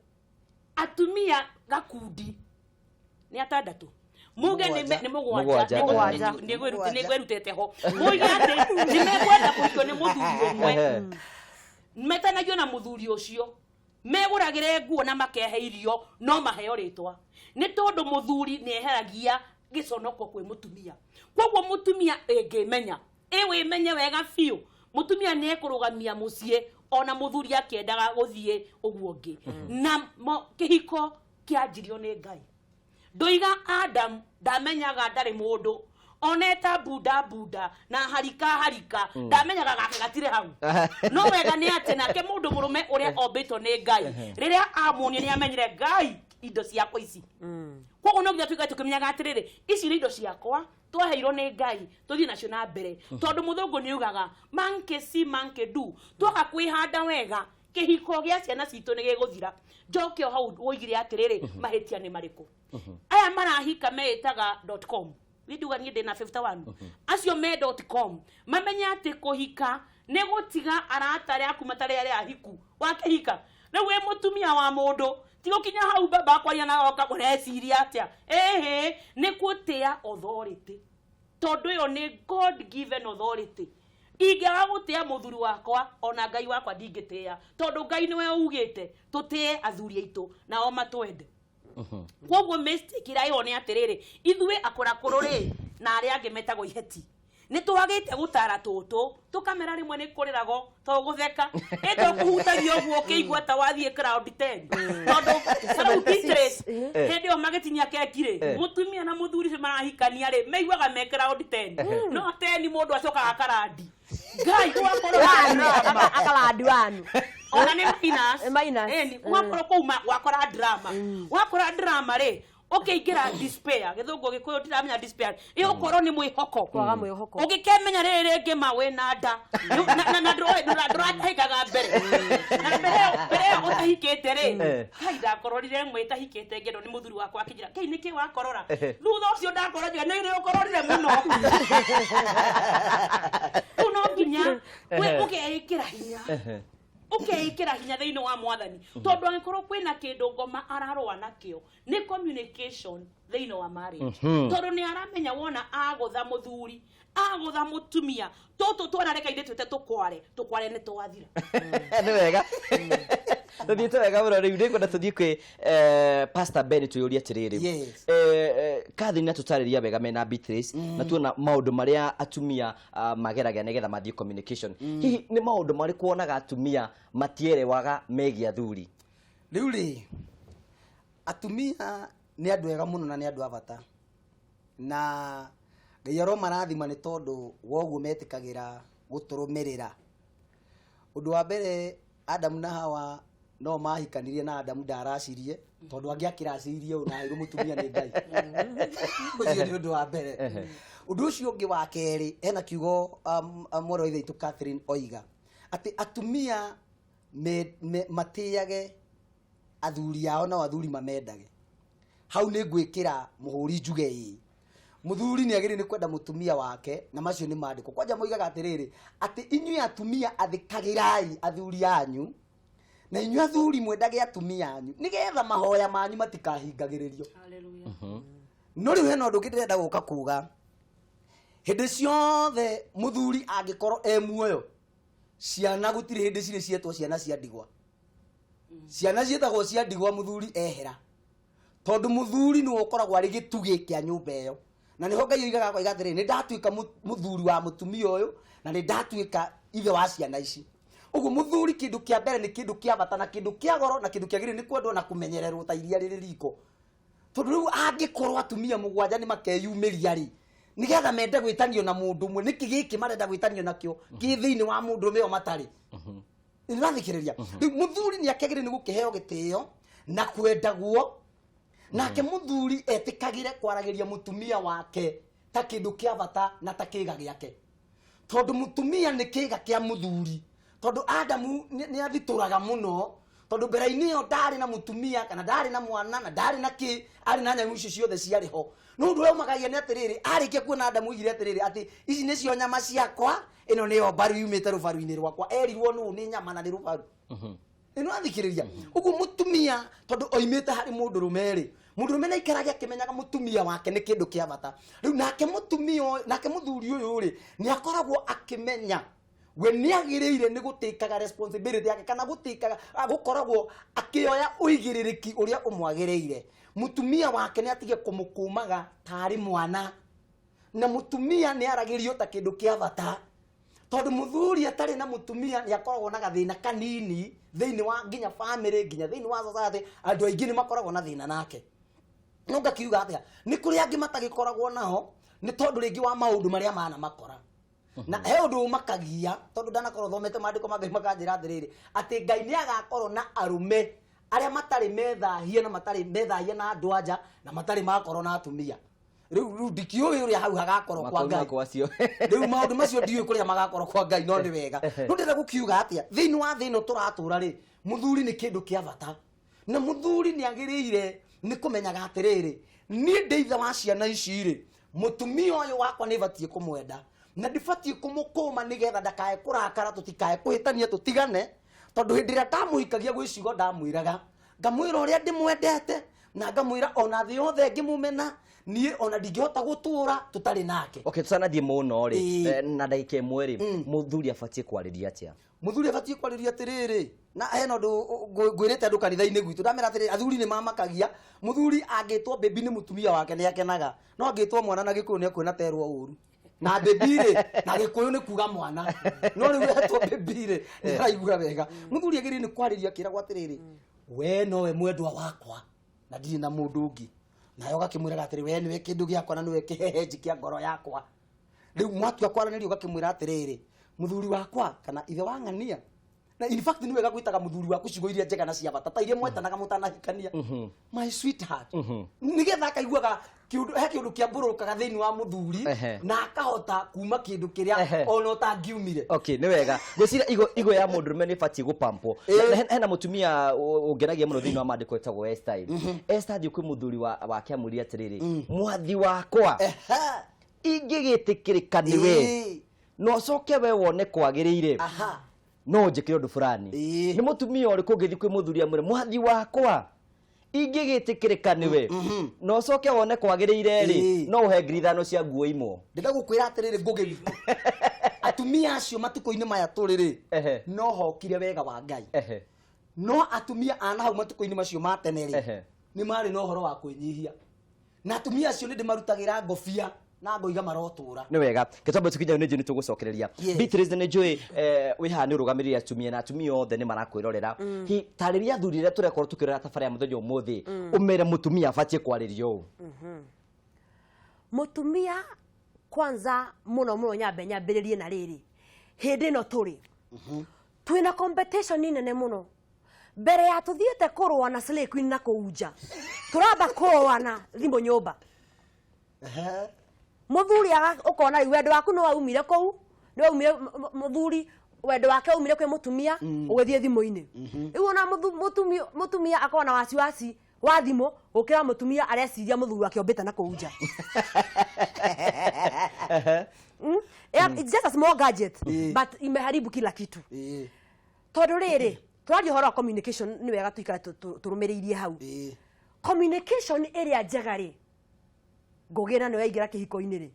atumia gakundi nĩ atandatũ muge nĩ mũgwanja, Mũgwanja. nĩ ngwĩrutĩte ho, muge atĩ nĩ mekwenda kũhikio nĩ mũthuri ũmwe, metanagio na mũthuri ũcio, megũragĩre nguo na makehe irio, no maheo rĩtwa, nĩ tondũ mũthuri nĩ eheragia gĩconoko kwĩ mũtumia. Koguo mũtumia ĩngĩmenya ĩ wĩmenye wega biũ, mũtumia nĩ ekũrũgamia mũciĩ ona mũthuri akĩendaga gũthiĩ ũguo ũngĩ. Na kĩhiko kĩanjirio nĩ Ngai. Ndoiga Adam ndamenyaga ndarĩ mũndũ oneta bunda bunda na harika harika, ndamenyaga gake gatirĩ hau. No wega nĩ atĩ nake mũndũ mũrũme ũrĩa ombĩtwo nĩ Ngai, rĩrĩa amuonire nĩ amenyire Ngai indo ciakwa ici. Koguo no nginya tuikare tũkĩmenyaga atĩrĩrĩ, ici nĩ indo ciakwa twaheirwo nĩ Ngai, tũthiĩ nacio na mbere, tondũ mũthũngũ nĩ ugaga monkey see monkey do. Twaga kwĩhanda wega, kĩhiko gĩa ciana citũ nĩ gĩgũthira. Njoke o hau woigire atĩrĩrĩ, mahĩtia nĩ marĩkũ? Aya marahika meĩtaga .com, niĩ ndiuga niĩ ndĩna 51, acio me .com mamenye atĩ kũhika nĩ gũtiga arata arĩa aku matarĩ arĩa ahiku. Wakĩhika rĩu wĩ mũtumia wa mũndũ, ti gũkinya hau baba kwaria na oka ũreciria atĩa, ĩhĩ, nĩ gũtĩa authority, tondũ ĩyo nĩ God given authority. Ingĩaga gũtĩa mũthuri wakwa, ona Ngai wakwa ndingĩtĩa, tondũ Ngai nĩwe ugĩte tũtĩe athuri aitũ nao matwende. Koguo mistake ĩrĩa ĩho nĩ atĩrĩrĩ, ithuĩ akũrakũrũ rĩ na arĩa angĩ metagwo iheti nĩ twagĩte gũtara tũtũ tũkamera rĩmwe nĩ kũrĩrago to gũtheka ĩ to kũhutagia ũguo ũkĩigua ta wathiĩ cloud 10, tondũ tarĩu Beatrice. Hĩndĩ ĩyo magĩtinia keki rĩ, mũtumia na mũthuri ũcio marahikania rĩ, maiguaga me round 10, no 10 mũndũ acokaga akarandi ngai ũgakorwo Wanu, akalandi wanu. Ona nĩ minus. Nĩ minus. Ĩni, ũgakorwo kũu wakora drama, wakora drama rĩ, ũkĩingĩra despair. Gĩthũngũ gĩkũyũ ndiramenya despair, ĩgũkorwo nĩ mwĩhoko. Kwaga mwĩhoko. Ũgĩkemenya rĩrĩ rĩngĩ ma wĩna nda na ndũratahĩkaga mbere na mbere ĩyo ũtahikĩte rĩ. Kai ndakororire ĩmwe ĩtahikĩte, ngĩendwo nĩ mũthuri wakwa, akĩnjĩra, "Kĩi nĩkĩ wakorora?" Thutha ũcio ndakora njiga nĩ nĩ ũkororire mũno. Rĩu no nginya ũkeĩkĩra hinya, ũkeĩkĩra hinya thĩinĩ wa Mwathani, tondũ angĩkorwo kwĩna kĩndũ ngoma ararũa nakĩo nĩ communication thĩinĩ wa marriage, tondũ nĩ aramenya wona agũtha mũthuri, agũtha mũtumia, tũtũ twana reka ithe twĩte tũkware tũkware nĩ twathira. Nĩ wega, tũthiĩte wega mũno. Rĩu nĩngwenda tũthiĩ kwĩ Pastor Ben, twĩyũrie atĩrĩrĩ. Yes. Catherine atũtarĩria wega mena Beatrice, na tuona maũndũ marĩa atumia mageragia nĩgetha mathiĩ communication. Hihi nĩ maũndũ marĩkũ wonaga atumia matierewaga megiĩ athuri? Rĩu rĩ, atumia nĩ andũ ega mũno na nĩ andũ a bata, na Ngai aromarathima nĩ tondũ wa ũguo metĩkagĩra gũtũrũmĩrĩra. Ũndũ wa mbere, Adamu na Hawa no mahikanirie, na Adamu ndaracirie, tondũ angĩakĩracirie ũũ na aheirwo mũtumia nĩ Ngai. Ũcio nĩ ũndũ wa mbere. Ũndũ ũcio ũngĩ wa kerĩ, hena kiugo mwarĩ wa ithe witũ Catherine oiga atĩ atumia matĩage athuri ao nao athuri mamendage. Hau nĩ ngwĩkĩra mũhũri njuge ĩĩ, mũthuri nĩ agĩrĩire nĩ kwenda mũtumia wake, na macio nĩ mandĩko. Kwanja moigaga atĩrĩrĩ, atĩ inyuĩ atumia athĩkagĩrai athuri anyu, na inyuĩ athuri mwendage atumia anyu, nĩgetha mahoya manyu matikahingagĩrĩrio. Hallelujah. No rĩu hena ũndũ ũngĩ ndĩrenda gũka kuga. Hĩndĩ ciothe mũthuri angĩkorwo e muoyo, ciana gũtirĩ hĩndĩ cirĩ cietwo ciana cia ndigwa. Ciana ciĩtagwo cia ndigwa mũthuri ehera, tondũ mũthuri nĩwe ũkoragwo arĩ gĩtugĩ kĩa nyũmba ĩyo, na nĩho Ngai oigaga akoiga atĩrĩrĩ, nĩ ndatuĩka mũthuri wa mũtumia ũyũ na nĩ ndatuĩka ithe wa ciana ici. Ũguo mũthuri, kĩndũ kĩa mbere, nĩ kĩndũ kĩa bata na kĩndũ kĩa goro na kĩndũ kĩagĩrĩire nĩ kwendwo na kũmenyererwo ta iria rĩrĩ riko, tondũ rĩu angĩkorwo atumia mũgwanja nĩ makeyumĩria rĩ, nĩgetha mende gwĩtanio na mũndũ ũmwe, nĩkĩ gĩkĩ marenda gwĩtanio nakĩo kĩ thĩinĩ wa mũndũ ũmwe o matarĩ? Nĩũrathikĩrĩria? Rĩu mũthuri nĩ akĩagĩrĩire nĩ gũkĩheo gĩtĩo na kwendagwo, nake mũthuri etĩkagĩre kwaragĩria mũtumia wake ta kĩndũ kĩa bata na ta kĩga gĩake, tondũ mũtumia nĩ kĩga kĩa mũthuri, tondũ Adamu nĩ athitũraga mũno, tondũ mbere-inĩ ĩyo ndarĩ na mũtumia kana ndarĩ na mwana na ndarĩ na kĩ, arĩ na nyamũ icio ciothe ciarĩ ho. No ũndũ ũrĩa ũmakagia nĩ atĩrĩrĩ, arĩkia kuona Adamu oigire atĩrĩrĩ, atĩ ici nĩcio nyama ciakwa, ĩno nĩyo mbaru yumĩte rũbaru-inĩ rwakwa. Erirwo nũ nĩ nyama na nĩ rũbaru. Ĩno athikĩrĩria ũguo, mũtumia tondũ oimĩte harĩ mũndũrũme rĩ, mũndũrũme nĩ aikarage akĩmenyaga mũtumia wake nĩ kĩndũ kĩa bata. Rĩu nake mũtumia ũyũ, nake mũthuri ũyũ rĩ, nĩ akoragwo akĩmenya we nĩ agĩrĩire nĩ gũtĩkaga responsibility yake, kana gũtĩkaga gũkoragwo akĩoya ũigĩrĩrĩki ũrĩa ũmwagĩrĩire. Mũtumia wake nĩ atige kũmũkũmaga tarĩ mwana, na mũtumia nĩ aragĩrio ta kĩndũ kĩa bata, tondũ mũthuri atarĩ na mũtumia nĩ akoragwo na gathĩna kanini thĩinĩ wa nginya family, nginya thĩinĩ wa society. Andũ aingĩ nĩ makoragwo na thĩna nake. No ngakiuga atĩa, nĩ kũrĩ angĩ matagĩkoragwo nao, nĩ tondũ rĩngĩ wa maũndũ marĩa mana makora na he ũndũ ũmakagia, tondũ ndanakorwo thomete maandĩko ma Ngai makanjĩra atĩrĩrĩ, atĩ Ngai nĩ agakorwo na arũme arĩa matarĩ methahia na matarĩ methahia na andũ anja na matarĩ makorwo na atumia. Rĩu ndikĩũĩ ũrĩa hau hagakorwo kwa Makoima Ngai. kwacio. Rĩu maũndũ macio ndiũĩ kũrĩa magakorwo kwa Ngai, no nĩ wega. No ndĩrenda gũkiuga atĩa, thĩinĩ wa thĩ ĩno tũratũra rĩ, mũthuri nĩ kĩndũ kĩa bata, na mũthuri nĩ agĩrĩire nĩ kũmenyaga atĩrĩrĩ, niĩ ndĩ ithe wa ciana ici rĩ, mũtumia ũyũ wakwa nĩ batiĩ kũmwenda na ndibatiĩ kũmũkũma, nĩgetha ndakae kũrakara, tũtikae kũhĩtania, tũtigane, tondũ hĩndĩ ĩrĩa ndamũhikagia gwĩ ciugo ndamwĩraga, ngamwĩra ũrĩa ndĩmwendete, na ngamwĩra ona thĩ yothe ngĩmũmena, niĩ ona ndingĩhota gũtũra tũtarĩ nake. Okay, tũtanathiĩ mũno rĩ, na ndagĩka ĩmwe rĩ, mũthuri abatiĩ kwarĩria atĩa? Mũthuri abatiĩ kwarĩria atĩrĩrĩ, na hena ũndũ ngwĩrĩte andũ kanitha-inĩ gwitũ, ndamera atĩrĩrĩ, athuri nĩ mamakagia. Mũthuri angĩtwo baby nĩ mũtumia wake nĩ akenaga, no angĩtwo mwana na Gĩkũyũ nĩ ekuona terwo ũru. Na baby rĩ, na Gĩkũyũ nĩ kuga mwana, no rĩu etwo baby rĩ, nĩ araigua wega. Mũthuri agĩrĩire nĩ kwarĩria akĩragwo atĩrĩrĩ, we nowe mwendwa wakwa. Na ndirĩ na mũndũ ũngĩ. Nawe ũgakĩmwĩraga atĩrĩ, we nĩwe kĩndũ gĩakwa na nĩwe kĩhehenji kĩa ngoro yakwa. Rĩu mwatua kwaranĩria, ũgakĩmwĩra atĩrĩrĩ, mũthuri wakwa kana ithe wa ng'ania. Na in fact nĩ wega gwĩtaga mũthuri waku ciugo iria njega na cia bata, ta iria mwetanaga mũtanahikania, my sweetheart, nĩgetha akaiguaga kĩũndũ, he kĩũndũ kĩambũrũrũkaga thĩinĩ wa mũthuri na akahota kuma kĩndũ kĩrĩa ona ũtangiumire. Okay, nĩ wega. Ngwĩciria igo ya mũndũrũme nĩ ĩbatiĩ gũpampwo. Na hena mũtumia ũngenagia mũno thĩinĩ wa maandĩko etagwo Esther. Esther athiĩ kwĩ mũthuri wake amwĩrire atĩrĩrĩ, mwathi wakwa, ingĩgĩtĩkĩrĩka nĩwe na ũcoke we wone kwagĩrĩire, no njĩkĩre ũndũ fulani. Nĩ mũtumia ũrĩkũ ũngĩthiĩ kwĩ mũthuri amwĩre, mwathi wakwa, ingĩgĩtĩkĩrĩka nĩwe na ũcoke wone kwagĩrĩire rĩ, no ũhe 5,000 cia nguo imwe? Ndĩrenda gũkwĩra atĩrĩrĩ, Ngũgĩ witũ, atumia acio matukũ-inĩ maya tũrĩ rĩ, no hokire wega wa Ngai. No atumia a nahau matukũ-inĩ macio ma tene rĩ, nĩ marĩ na ũhoro wa kwĩnyihia, na atumia acio nĩ ndĩmarutagĩra ngobia na ngoiga marotũra. Nĩ wega, gĩtambo tukinya nĩ njũĩ nĩ tũgũcokereria. Beatrice, nĩ njũĩ wĩ haha nĩ ũrũgamĩrĩire atumia, na atumia othe nĩ marakwĩrorera. Hi tarĩria athuri arĩa tũrekorwo tũkĩrora tabarĩra ya mũthenya ũmũthĩ, ũmere mũtumia abatiĩ kwarĩrio ũũ. Mũtumia kwanza mũno mũno, nyambe nyambĩrĩrie na rĩrĩ, hĩndĩ ĩno tũrĩ twĩna competition nene mũno. Mbere ya tũthiĩte kũrũa na Slay Queen na kũu nja, tũramba kũrũa na thimũ nyũmba. Mũthuri ũkona rĩu wendo waku nĩ waumire kũu, nĩ waumire mũthuri wendo wake waumire kwĩ mũtumia ũgĩthiĩ thimũ-inĩ. Rĩu ona mũtumia akorwo na wasiwasi wa thimũ gũkĩra mũtumia areciria mũthuri wake ombĩte na kũu nja. Yeah, it's just a small gadget, but imeharibu kila kitu. Tondũ rĩrĩ, tũraria ũhoro wa communication, nĩ wega tũikare tũrũmĩrĩirie hau. Communication ĩrĩa njega rĩ, Ngũgĩ, na nĩ waingĩra kĩhiko-inĩ rĩ,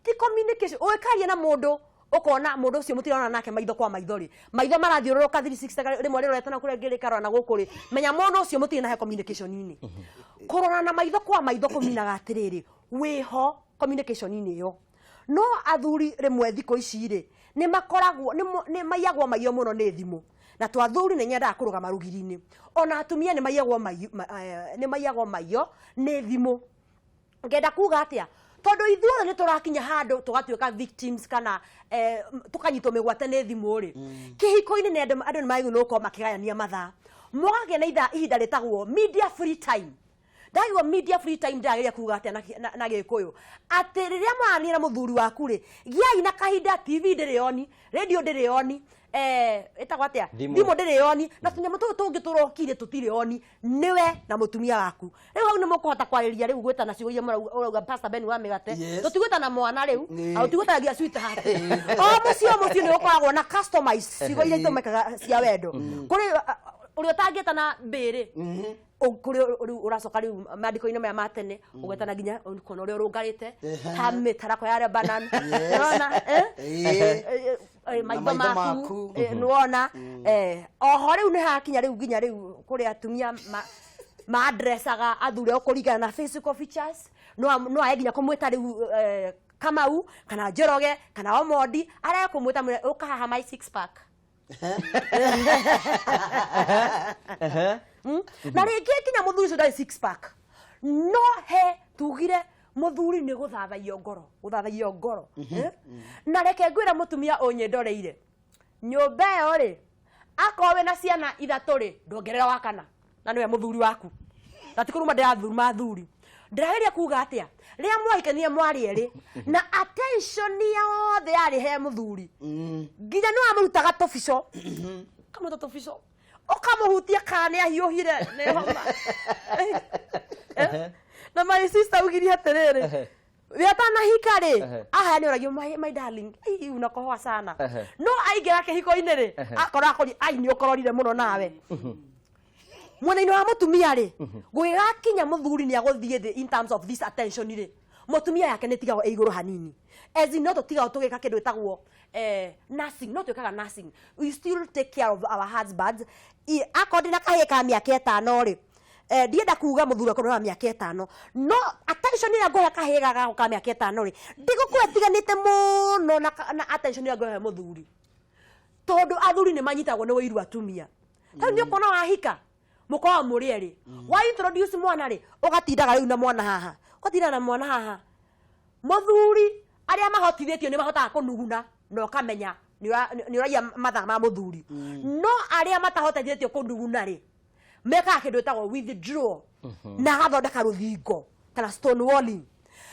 ti communication ũgĩkaria na mũndũ ũkona mũndũ ũcio mũtirona nake maitho kwa maitho rĩ, maitho marathiũrũrũka 360, rĩmwe rĩrorete na kũrĩa rĩngĩ rĩkarora na gũkũ rĩ, menya mũndũ ũcio mũtirĩ nahe communication-inĩ. Kũrora na maitho kwa maitho kũminaga atĩrĩrĩ, wĩho communication-inĩ ĩyo. No athuri rĩmwe thikũ ici rĩ, nĩ makoragwo nĩ maiyagwo maiyo mũno nĩ thimũ, na to athuri, nĩ nyendaga kũrũgama rũgiri-inĩ, ona atumia nĩ maiyagwo maiyo, nĩ maiyagwo maiyo nĩ thimũ. Ngenda kuga atĩa? Tondũ ithuothe nĩ tũrakinya handũ tũgatuĩka victims kana tũkanyitwo mĩgwate nĩ thimũ rĩ, kĩhiko-inĩ nĩ andũ nĩ magĩrĩirwo nĩ gũkorwo makĩgayania mathaa, mũkagĩa na ihinda rĩtagwo media free time. Ndagĩrwo media free time, ndĩrageria kuga atĩa na Gĩkũyũ? Atĩ rĩrĩa mũranĩria na mũthuri waku rĩ, gĩai na kahinda TV ndĩrĩ on, radio ndĩrĩ on, ĩtagwo atĩa? Thimũ. Thimũ ndĩrĩ on, na tũnyamũ tũtũ tũngĩ tũrokire tũtirĩ on, nĩwe na mũtumia waku. Rĩu hau nĩ mũkũhota kwarĩria, rĩu gwĩtana ciugo iria ũrauga, Pastor Ben wa mĩgate. Tũtigwĩtana mwana rĩu, na tũtigwĩtanagia sweetheart. O mũciĩ o mũciĩ nĩ ũkoragwo na customized ciugo iria itũmĩkaga cia wendo. Kũrĩ ũrĩa ũtangĩtana mbĩrĩ, kũrĩ rĩu ũracoka rĩu maandĩko-inĩ maya ma tene ũgetana nginya ũkona ũrĩa ũrũngarĩte ta mĩtarakwa ya Lebanon. Ũrona, eh? Na maitho maitho maku maku. Nĩwona oho rĩu nĩ hakinya rĩu nginya rĩu kũrĩ atumia ma-addressaga athuri ao kũringana na physical features. No ae nginya kũmwĩta rĩu Kamau kana Njoroge kana Omondi, arege kũmwĩta, mwĩre ũka haha, my six pack. Na rĩngĩ nginya mũthuri ũcio ndarĩ six pack, no he tugire mũthuri nĩ gũthathaio ngoro, gũthathaio ngoro, eh? Na reke ngwĩre mũtumia ũnyĩndoreire nyũmba ĩyo rĩ, akorwo wĩna ciana ithatũ rĩ, ndongerera wa kana na nĩwe mũthuri waku, na ti kũruma ndĩrathuruma athuri. Ndĩrageria kuga atĩa? Rĩrĩa mwahikania mwarĩ erĩ, na attention yothe yarĩ he mũthuri, nginya nĩ wamũrutaga tũbico, kamũruta tũbico, ũkamũhutia kana nĩ ahiũhire nĩ homa. Eh? Na my sister ugire atĩrĩrĩ, we atanahika rĩ, aha nĩ oragio, my darling, ai, unakohoa sana. No aingĩra kĩhiko-inĩ rĩ, akorwo akori, ai, nĩ ũkororire mũno. Nawe mwena-inĩ wa mũtumia rĩ, gũgĩgakinya mũthuri nĩ agũthiĩ thĩ in terms of this attention rĩ, mũtumia yake nĩ tigagwo ĩ igũrũ hanini, as in no tũtigagwo tũgĩka kĩndũ gĩtagwo nursing. No twĩkaga nursing, we still take care of our husbands. Akorwo ndĩna kahĩĩ ka mĩaka 5 rĩ, ndienda kuga mũthuri akorwo wa mĩaka 5, no attention ĩrĩa ngũhe kahĩĩ gaka ka mĩaka 5 rĩ, ndigũkorwo ĩtiganĩte mũno na attention ĩrĩa ngũhe mũthuri, tondũ athuri nĩ manyitagwo nĩ wĩiru atumia. Rĩu nĩ ũkuona wahika. Mũkoragwo mũrĩ erĩ. Wa introduce mwana rĩ, ũgatindaga rĩu na mwana haha, ũgatinda na mwana haha. Mũthuri arĩa mahotithĩtio nĩ mahotaga kũnuguna na ũkamenya nĩ ũraiya mathaa ma mũthuri. No arĩa matahotithĩtio kũnuguna rĩ, mekaga kĩndũ gĩtagwo withdraw na agathondeka rũthingo kana stone walling.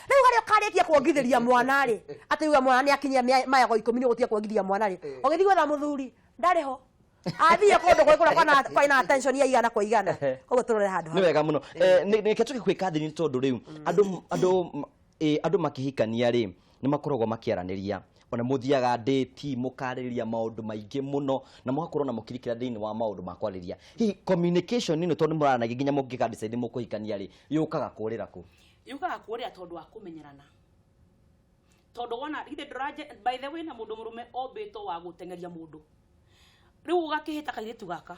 Rĩu harĩa ũkarĩkia kuongithĩria mwana rĩ, atĩ uga mwana nĩ akinyia mĩaka 10 nĩ ũgũtiga kuongithia mwana rĩ, ũgĩthiĩ gwetha mũthuri ndarĩ ho, athiĩ kũndũ kũrĩ kũrĩa kwana attention ya igana kwa igana. Koguo tũrore handũ Nĩ hau. Wega mũno. Reke tũke kwĩ Catherine, tondũ rĩu andũ makĩhikania rĩ, nĩ makoragwo makĩaranĩria, ona mũthiaga ndĩti mũkarĩrĩria maũndũ maingĩ mũno na mũgakorwo na mũkĩrikĩra thĩinĩ wa maũndũ ma kwarĩria. Hihi communication ĩno, tondũ nĩ mũraranagia nginya mũngĩka decide mũkũhikania rĩ, yũkaga kũrĩra kũ? Yukaga kũrĩa tondũ wa kũmenyerana, tondũ wona githĩ ndũranje. By the way, na mũndũ mũrũme ombĩtwo wa gũteng'eria mũndũ. Rĩu ũgakĩhĩta kairĩtu gaka,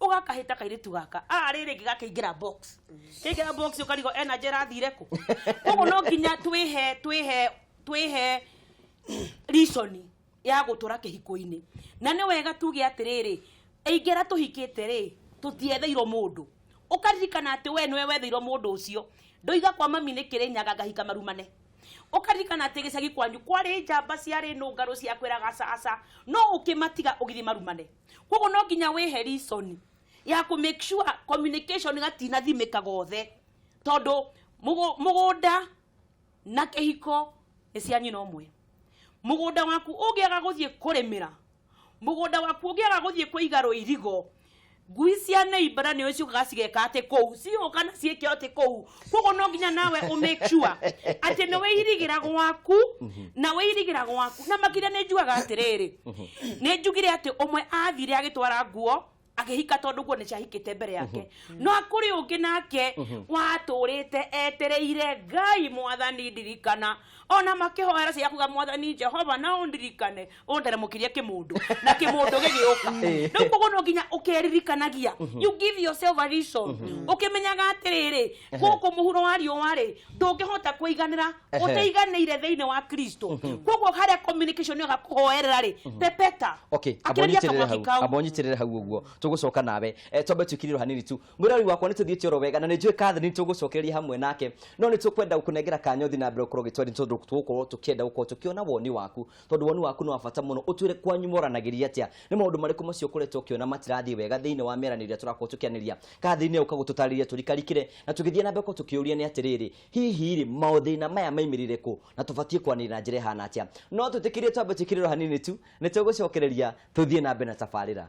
ũgakahĩta kairĩtu gaka, a rĩrĩ rĩngĩ gakĩingĩra box, kĩingĩra box ũkarigwo ena njĩra athire kũ. Koguo no nginya twĩhe reason ya gũtũra kĩhiko-inĩ. Na nĩ wega tuge atĩrĩrĩ, aingĩra tũhikĩte rĩ, tũtietheirwo mũndũ. Ũkaririkana atĩ we nĩwe wetheirwo mũndũ ũcio. Ndoiga kwa mami nĩ kĩrĩ nyaga ngahika marumane. Ũkaririkana atĩ gĩcagi kwanyu kwarĩ njamba ciarĩ nũngarũ ciakwĩraga caca, no ũkĩmatiga ũgĩthiĩ marumane. Koguo no nginya wĩhe reason ya kũ make sure communication gatinathimĩka gothe, tondũ mũgũnda na kĩhiko nĩ cia nyina ũmwe. Mũgũnda waku ũngĩaga gũthiĩ kũrĩmĩra, mũgũnda waku ũngĩaga gũthiĩ kũiga rũirigo, ngui cia neighbor nĩo ciũkaga cigeka atĩ kũu ciũka na ciĩke atĩ kũu. Koguo no nginya nawe ũ make sure atĩ nĩ wĩirigĩra gwaku na wĩirigĩra gwaku. Na makĩria nĩ njugaga atĩrĩrĩ, nĩ njugire atĩ ũmwe athire agĩtwara nguo akĩhika tondũ nguo nĩ ciahikĩte mbere yake, no kũrĩ ũngĩ nake watũrĩte etereire Ngai mwathani ndirikana, ona makĩhoera cia kuga mwathani Jehova na ũndirikane ũnderemũkĩrie kĩmũndũ na kĩmũndũ gĩgĩũka. Rĩu koguo no nginya ũkeririkanagia, you give yourself a reason, ũkĩmenyaga atĩrĩrĩ, gũkũ mũhuro wa riũa rĩ, ndũngĩhota kũiganĩra ũtaiganĩire thĩinĩ wa Kristo. Koguo harĩa communication yoga kũhoerera rĩ, pepeta. Okay. Akĩrĩria Amba ũnyitĩrĩre kamwaki hau. kau. Amba ũnyitĩrĩre hau ũguo, tũgũcoka nawe. Twambe twĩkirĩrwo hanini tu. Mwĩrori wakwa, nĩ tũthiĩte oro wega na nĩ njũĩ Catherine tũgũcokereria hamwe nake, no nĩ tũkwenda gũkũnengera kanya ũthiĩ na mbere gũkorwo ũgĩtwaria, tondũ tũgũkorwo tũkĩenda gũkorwo tũkĩona woni waku, tondũ woni waku nĩ wa bata mũno. Ũtwĩre kwanyu moranagĩria atĩa, nĩ maũndũ marĩkũ macio ũkoretwo ũkĩona matirathiĩ wega thĩinĩ wa mĩaranĩrio ĩrĩa tũrakorwo tũkĩanĩria. Catherine ũka gũtũtarĩria tũrikarikĩre na tũgĩthiĩ na mbere gũkorwo tũkĩũria nĩ atĩrĩrĩ, hihi rĩ, maũthĩna maya maimĩrire kũ na tũbatiĩ kwanĩrĩra na njĩra ĩhana atĩa? No tũtĩkĩrie twambe twĩkĩrĩrwo hanini tu, nĩ tũgũcokereria tũthiĩ na mbere na tabarĩra.